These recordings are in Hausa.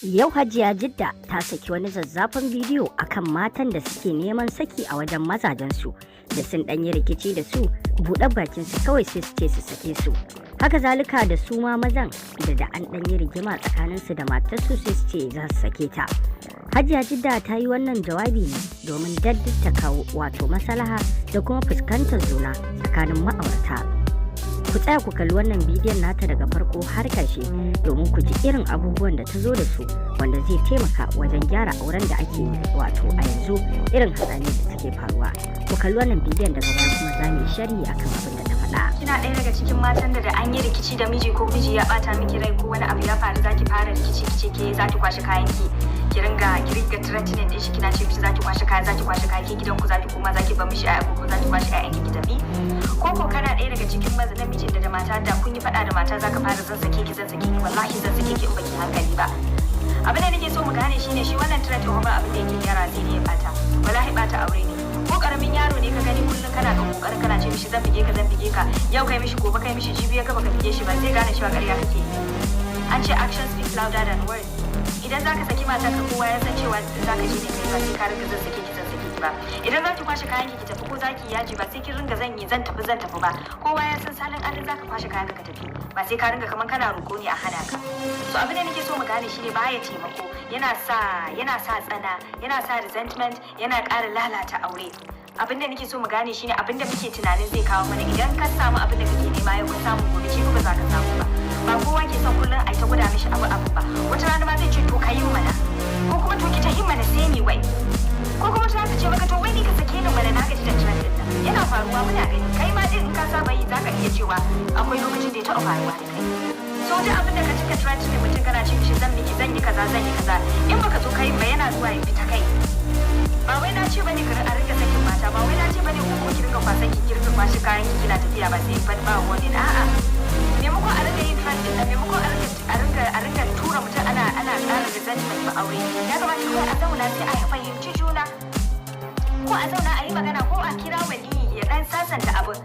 Yau Hajiya Jidda ta saki wani zazzafan bidiyo akan matan da suke neman saki a wajen mazajensu da sun ɗan yi rikici da su, buɗe bakinsu kawai sai su ce su sake su. Haka zalika da su ma mazan da an ɗan yi rigima tsakaninsu da matarsu, sai su ce za su sake ta. Hajiya Jidda ta yi wannan jawabi ne domin ta kawo wato maslaha da kuma fuskantar juna tsakanin ma'aurata. Ku tsaya ku kalli wannan bidiyon nata daga farko har ƙarshe domin ku ji irin abubuwan da ta zo da su wanda zai taimaka wajen gyara auren da ake wato a yanzu, irin hatsaniyar da take faruwa. Ku kalli wannan bidiyon, daga baya kuma za mu yi sharhi akan abin da ta faɗa. Kina ɗaya daga cikin matan da an yi rikici da miji, ko miji ya bata miki rai, ko wani abu ya faru, zaki fara rikici, kice ke zaki kwashi kayan ki, ki ringa threatening din shi, kina ce mishi zaki kwashi kaya, zaki kwashi kaya, ke gidan ku zaki koma, zaki bar mishi aya, ko zaki kwashi ƴaƴan ki ki tafi? Ko kana ɗaya daga cikin maza namijin da mata da kun yi faɗa da mata, zaka fara "Zan sake ki, zan sake ki, wallahi zan sake ki in baki hankali ba"? Abin da nake so mu gane shine, shi wannan threat ba abin da yake gyara, sai dai ya bata. Wallahi bata aure ne. Ko karamin yaro ne ka gani, kullum kana ga kokarin kana ce mishi "Zan bige ka, zan bige ka", yau kai mishi, gobe kai mishi, jibi ya ga baka bige shi ba, zai gane cewa ƙarya kake yi. An ce action speaks louder than words. Idan zaka saki matar ka, kowa ya san cewa zaka je ne kai, ba sai ka ringa "Zan sake ki, zan sake ki" ba. Idan zaki kwashe kayan ki ki tafi, ko zaki yaji, ba sai kin ringa "Zan yi, zan tafi, zan tafi" ba. Kowa ya san salin alin zaka kwashe kayan ka ka tafi, ba sai ka ringa kaman kana roko ne a hana ka. So abin da nake so mu gane shine, baya taimako, yana sa tsana, yana sa resentment, yana ƙara lalata aure. Abin da nake so mu gane shine, abin da muke tunanin zai kawo mana, idan ka samu abin da kake nema yau, ka samu gobe, jibi ba za ka samu ba. Ba kowa ke son kullum ai ta gwada mishi abu abu ba. Wata rana ma zai ce, "To ka yin mana," ko kuma "To ki ta yin mana, sai ni wai," ko kuma ta ce maka, "To wai ni ka sake ni mana, na gaji da threat din nan." Yana faruwa, muna gani. Kai ma din in ka saba yi, zaka iya cewa akwai lokacin da ya taɓa faruwa da kai. So duk abin da ka cika threat ne mutum, kana ce mishi "Zan miki, zan yi kaza, zan yi kaza", in baka zo kai ba, yana zuwa ya fita kai. Ba wai na ce bane ka a rinka sakin mata, ba wai na ce bane ko kuma ki rinka kwasan ki rinka kwashi kayan ki kina tafiya ba sai ba wani. A'a, maimakon a rinka yin threat din nan, maimakon a rinka tura mutum, ana ƙara resentment ba aure, ya kamata kawai a zauna sai a fahimci juna, ko a zauna a yi magana, ko a kira waliyi ya dan sasanta abin.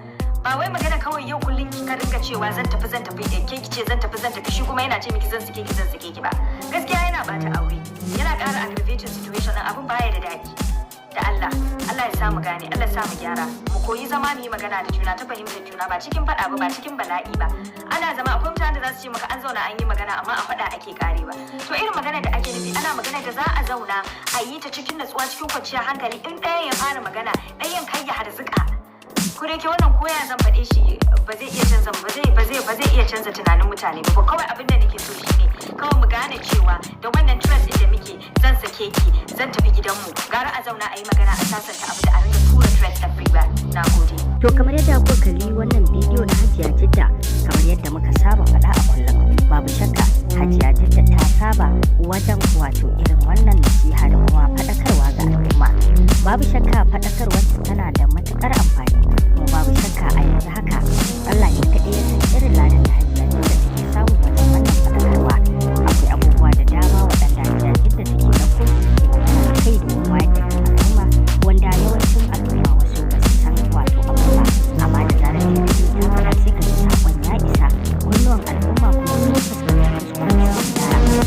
Ba wai magana kawai yau kullum kika rinka cewa "Zan tafi, zan tafi", ke ki ce "Zan tafi, zan tafi", shi kuma yana ce miki "Zan sake ki, zan sake ki" ba. Gaskiya yana bata aure, yana ƙara aggravating situation din. Abin baya da daɗi. Da Allah, Allah ya sa mu gane, Allah ya sa mu gyara, mu koyi zama mu yi magana da juna ta fahimtar juna, ba cikin faɗa ba, ba cikin bala'i ba. Ana zama, akwai mutanen da za su ce maka an zauna an yi magana, amma a faɗa ake karewa. To irin magana da ake nufi, ana magana da za a zauna a yi ta cikin natsuwa, cikin kwanciyar hankali. In ɗayan ya fara magana, ɗayan kai ya harzuka. Ko da yake wannan koya zan faɗe shi, ba zai iya canza ba zai iya canza tunanin mutane ba. Kawai abin da nake so shine, kawai mu gane cewa da wannan threat din da muke, "Zan sake ki, zan tafi gidanmu", gara a zauna a yi magana a sasanta abu da a ringa tura threat everywhere. Na gode. To, kamar yadda kuka kalli wannan bidiyo na Hajiya Jidda, kamar yadda muka saba faɗa a kullum, babu shakka Hajiya Jidda ta saba wajen wato irin wannan nasiha da kuma faɗakarwa ga al'umma. Babu shakka faɗakarwar tana da matuƙar amfani, kuma babu shakka a yanzu haka Allah ne kaɗai ya san irin ladan da Hajiya Jidda take samu wajen wannan faɗakarwa. Akwai abubuwa da dama waɗanda Hajiya Jidda take ɗauko su suke magana a kai domin wayar da kan al'umma, wanda yawancin al'umma wasu ba su san wato abu ba, amma da zarar ta bidiyo ta faɗa, sai ka ji saƙon ya isa kunnuwan al'umma kuma sun fuskanci kuskuren su, gyara.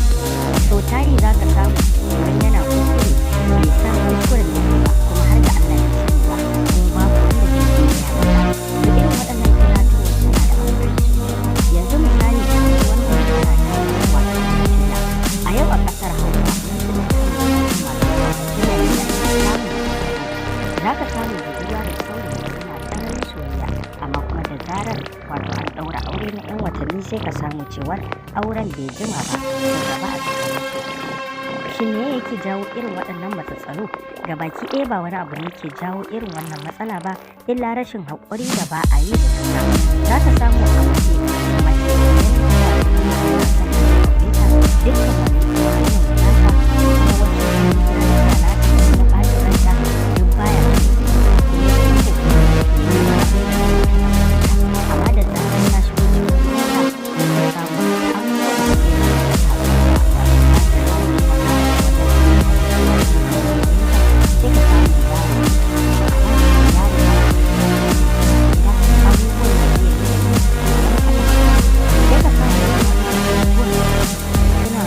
Sau tari za ka samu wani yana kuskure, bai san kuskuren da ba, kuma har ga Allah bai sani ba, kuma babu wanda zai iya gaya masa. To irin waɗannan tunatarwa suna da amfani sosai. Yanzu misali kamar wannan magana ta wato auratayya a yau a ƙasar Hausa, mun tsinci kanmu cikin wato auratayya da ake samun matsaloli. Za ka samu budurwa da saurayi suna tsananin soyayya, amma kuma da zarar wato an ɗaura aure na 'yan watanni, sai ka samu cewar auren bai jima ba sun raba a tsakaninsu. Shin me yake jawo irin waɗannan matsatsalu? Baki ɗaya ba wani abu ne ke jawo irin wannan matsala ba illa rashin haƙuri da ba a yi da juna. Za ka samu a mace mace idan tana son ta aure ta, dukkan wani hanyar nata, kuma wasu nata da kuma ɓacin ranta duk baya so, kuma ya yi ƙoƙari ya nemi abin da zai faranta mata. Amma da zarar ta shigo cikin gidansa, sai ka samu abubuwan da zai faranta mata, wato ɓacin rai da ke wakana da wannan sai ka samu baya so. Ma'ana ya riga ya gida, abubuwan da zai yi ɗan kaɗan. Sai ka samu irin waɗannan abubuwan suna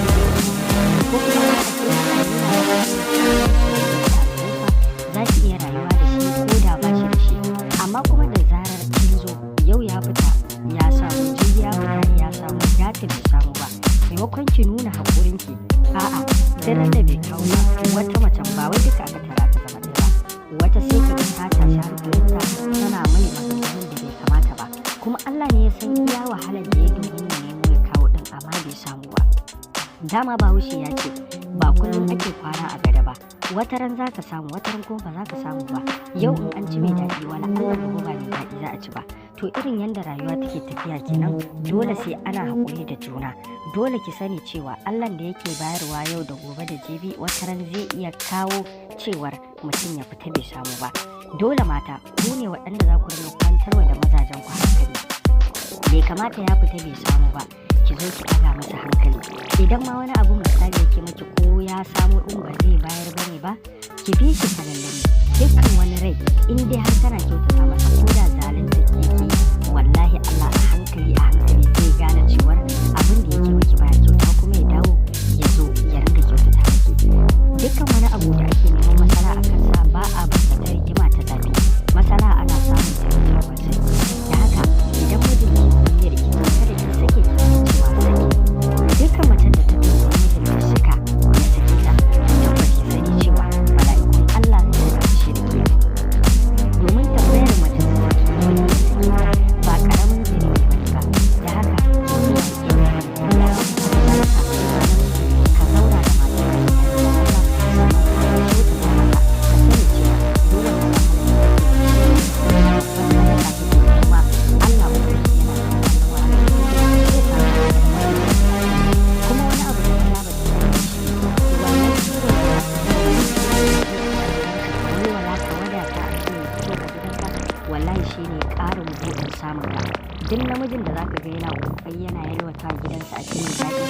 haƙurinki. A'a, duk ran da bai kawo ba, wata macen, ba wai duka aka tara aka zama ɗaya ba, wata sai ka ga ta tashi hankalinta, tana mai maganganun da bai kamata ba. Kuma Allah ne ya san iya wahalar da ya domin ya nemo ya kawo ɗin, amma bai samu ba. Dama Bahaushe ya ce ba kullum ake kwana a gada ba. Wata ran za ka samu, wata ran kuma ba za ka samu ba. Yau in an ci mai daɗi, wala Allah gobe ba mai daɗi za a ci ba. To, irin yadda rayuwa take tafiya kenan. Dole sai ana haƙuri da juna. Dole ki sani cewa Allah da yake bayarwa yau da gobe da jibi, wata ran zai iya kawo cewar mutum ya fita bai samu ba. Dole mata, ku ne waɗanda za ku ringa kwantarwa da mazajen ku hankali. Bai kamata ya fita bai samu ba, ki zo ki ɗaga masa hankali. Idan ma wani abu misali yake miki, ko ya samu ɗin ba zai bayar bane ba, ki bi shi kalallami. Dukkan wani rai, in dai har kana kyautata masa, ko da zalunta ki yake, wallahi Allah, a hankali a hankali zai gane cewar abin da yake miki baya kyauta, kuma ya dawo ya zo ya ringa kyautata miki. Dukkan wani abu da ake neman masala a kansa, ba a bin ta rigima ta zafi. Masala ana samun ta ne ta ruwan sanyi. Da haka, idan mijinki kun yi rikici, kada ki sake ki ji cewa sake. Dukkan macen da ta tambayi mijinta shika ya sake ta, to tabbas ki sani cewa mala'ikun Allah suna fushi da ke. Domin tambayar mace ta saki miji ya sake ta ba karamin zunubi bane ba. Da haka ki kiyaye irin wannan ɗabi'a. Haka kai ma namiji, ka zauna da matarka tsakani da Allah, sannan kuma ka kyautata mata. Ka sani cewa duk wannan wahalar da kake da shi, babban sadaka kake, kuma Allah Ubangiji yana ganin wannan wahalar da kake, zai saka maka da wannan alkhairi. Kuma wani abu da maza ba su sani ba shi ne wannan ciwon da za su ka walwala, ka wadata a ce mai kyau a gidanka, wallahi shine ƙarin buɗin samun ka. Duk namijin da zaka ga yana ƙoƙari yana yalwata gidansa a cikin daɗi,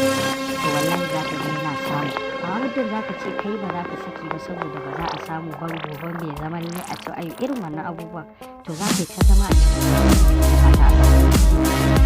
to wallahi zaka ga yana samu. Amma muddin zaka ce kai ba za ka saki ba saboda ba za a samu ba gobe, bai zama lallai a ci ayi irin wannan abubuwan, to za ka yi ta zama a cikin da fata. Allah